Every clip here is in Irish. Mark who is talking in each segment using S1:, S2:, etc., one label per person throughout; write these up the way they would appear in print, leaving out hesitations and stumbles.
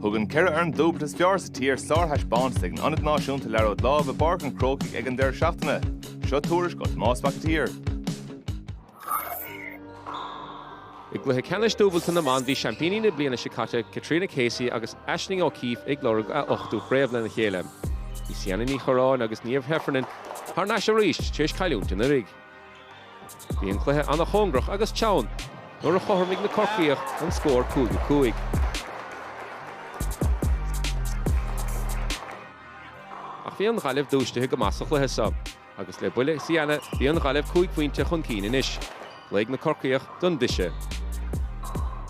S1: Thug an 4 fhoireann dúbailte is fearr sa tír sárthaispeántas ag an Ionad Náisiúnta Liathróid Láimhe i bPáirc an Chrócaigh ag an deireadh seachtaine. Seo tuairisc ó Thomás Mac an tSaoir.
S2: I gcluiche ceannais dúbailte na mban bhí seaimpíní na bliana seo caite Caitríona Casey agus Aisling O'Keeffe ag lorg a ochtú craobh lena chéile. Bhí Sienna Ní Churráin agus Niamh Heffernan thar n-ais arís tar éis cailliúint anuraidh. Bhí an cluiche an-chóngarach agus teann nuair a chothromaigh na Corcaíoch an scór 5-5. Ach bhí an Ghaillimh dúisithe go maith sa chluiche seo agus le buille Sienna bhí an Ghaillimh 5 phointe chun cinn anois. Ghlaoigh na Corcaíoch don bhriseadh.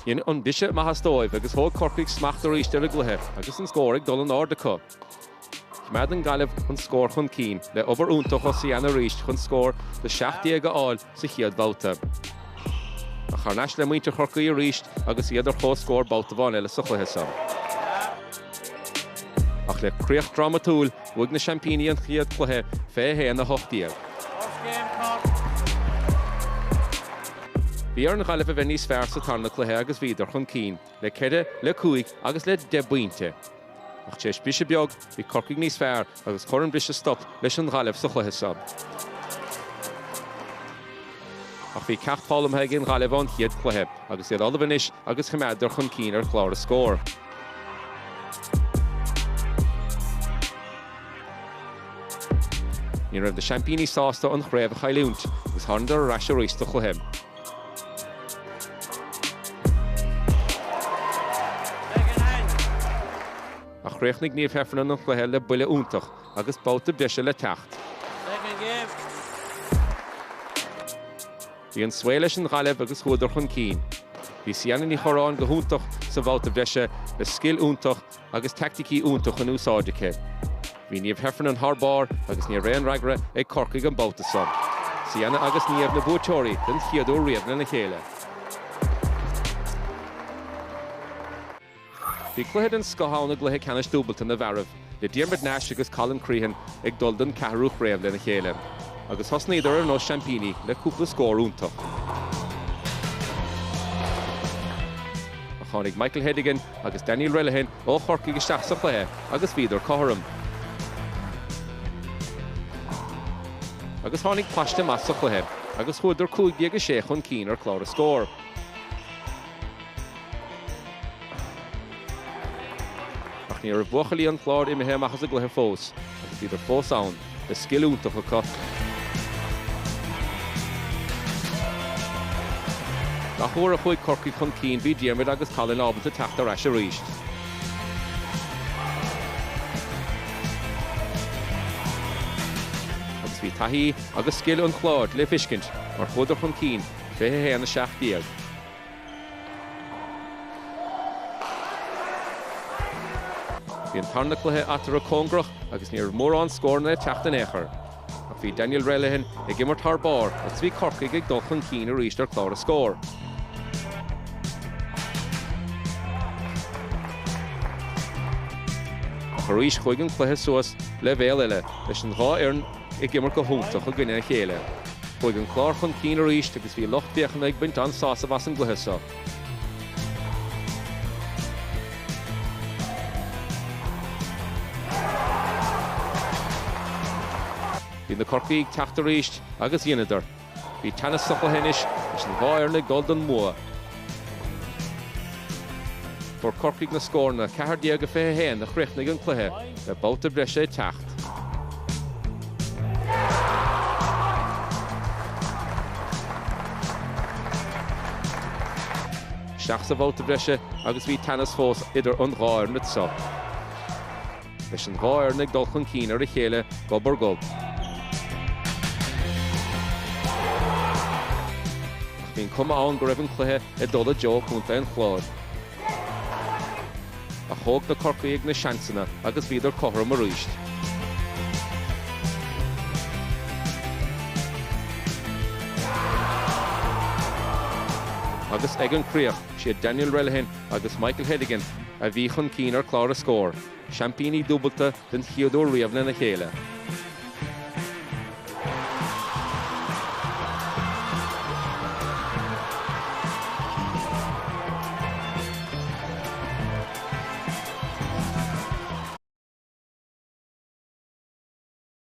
S2: Dhein an briseadh maitheas dóibh agus thóg Corcaigh smacht arís ar an gcluiche agus an scór ag dul in airde acu. Choimeád an Ghaillimh an scór chun cinn le obair iontach ó Sienna arís chun scór de 17 a fháil sa chéad bhabhta. Ach thar n-ais le muintir Chorcaí arís agus iad ar comhscór babhta amháin eile sa chluiche seo. Ach le críoch drámatúil, bhuaigh na seaimpíní an chéad chluiche 21, 18. Bhí ar an Ghaillimh a bheith níos fearr sa tarna cluiche agus bhíodar chun cinn le 4, le 5 agus le 10 bpointe. Ach tar éis briseadh beag, bhí Corcaigh níos fearr agus chuir an briseadh stop leis an Ghaillimh sa chluiche seo. Ach bhí ceacht foghlamtha ag an Ghaillimh ón chéad chluiche agus iad ullamh anois agus choimeádar chun cinn ar chlár an scóir. Ní raibh na seaimpíní sásta an chraobh a chailliúint agus thánadar ar ais arís sa chluiche. Ach chríochnaigh Niamh Heffernan an cluiche le buille iontach agus babhta breise le teacht. Bhí an svae leis an Ghaillimh agus chuadar chun cinn. Bhí Sienna Ní Churráin go hiontach sa bhabhta breise le scil iontach agus teaicticí iontach in úsáid aici. Bhí Niamh Heffernan thar barr agus ní raibh aon fhreagra ag Corcaigh an babhta seo. Sienna agus Niamh na buaiteoirí den chéad uair riamh lena chéile. Bhí cluiche den scoth ann i gcluiche ceannais dúbailte na bhfearaibh, le Diarmuid Nash agus Colin Crehan ag dul don ceathrú chraobh lena chéile. Agus thosnaíodar ar nós seaimpíní le cúpla scór iontach. Ach tháinig Michael Hedigan agus Daniel Relihan ó Chorcaigh isteach sa chluiche agus bhíodar cothrom. Agus tháinig paiste maith sa chluiche agus chuadar 15-6 chun cinn ar chlár an scóir. Ach ní raibh buachaillí an Chláir imithe amach as an gcluiche fós agus bhíodar fós ann le scil iontach acu. Gach uair a chuaigh Corcaigh chun cinn bhí Diarmuid agus Colin ábalta teacht ar ais arís. Agus bhí taithí agus scil an Chláir le feiscint mar chuadar chun cinn 21, 17. Bhí an tarna cluiche eatarthu cóngarach agus ní raibh mórán scóranna ag teacht in aon chor. Ach bhí Daniel Relihan ag imirt thar barr agus bhí Corcaigh ag dul chun cinn arís ar chlár an scóir. Ach arís chuaigh an cluiche suas leibhéal eile leis an dhá fhoireann ag imirt go hiontach i gcoinne a chéile. Chuaigh an Clár chun cinn arís agus bhí lucht féachana ag baint an-sásamh as an gcluiche seo. Bhí na Corcaígh ag teacht arís agus dheineadar. Bhí teannas sa chluiche anois leis an dhá fhoireann ag dul don mbua. Fuair Corcaigh na scóranna, 14-21 a chríochnaigh an cluiche le babhta breise ag teacht. Isteach sa bhabhta breise agus bhí teannas fós idir an dhá fhoireann seo. Leis an dhá fhoireann ag dul chun cinn ar a chéile gob ar ghob. Ach bhí an cuma ann go raibh an cluiche ag dul i dtreo Chontae an Chláir. Ach thóg na Corcaígh na seansanna agus bhíodar cothrom arís. Agus ag an críoch, siad Daniel Relihan agus Michael Hedigan a bhí chun cinn ar chlár an scóir. Seaimpíní dúbailte den chéad uair riamh lena chéile.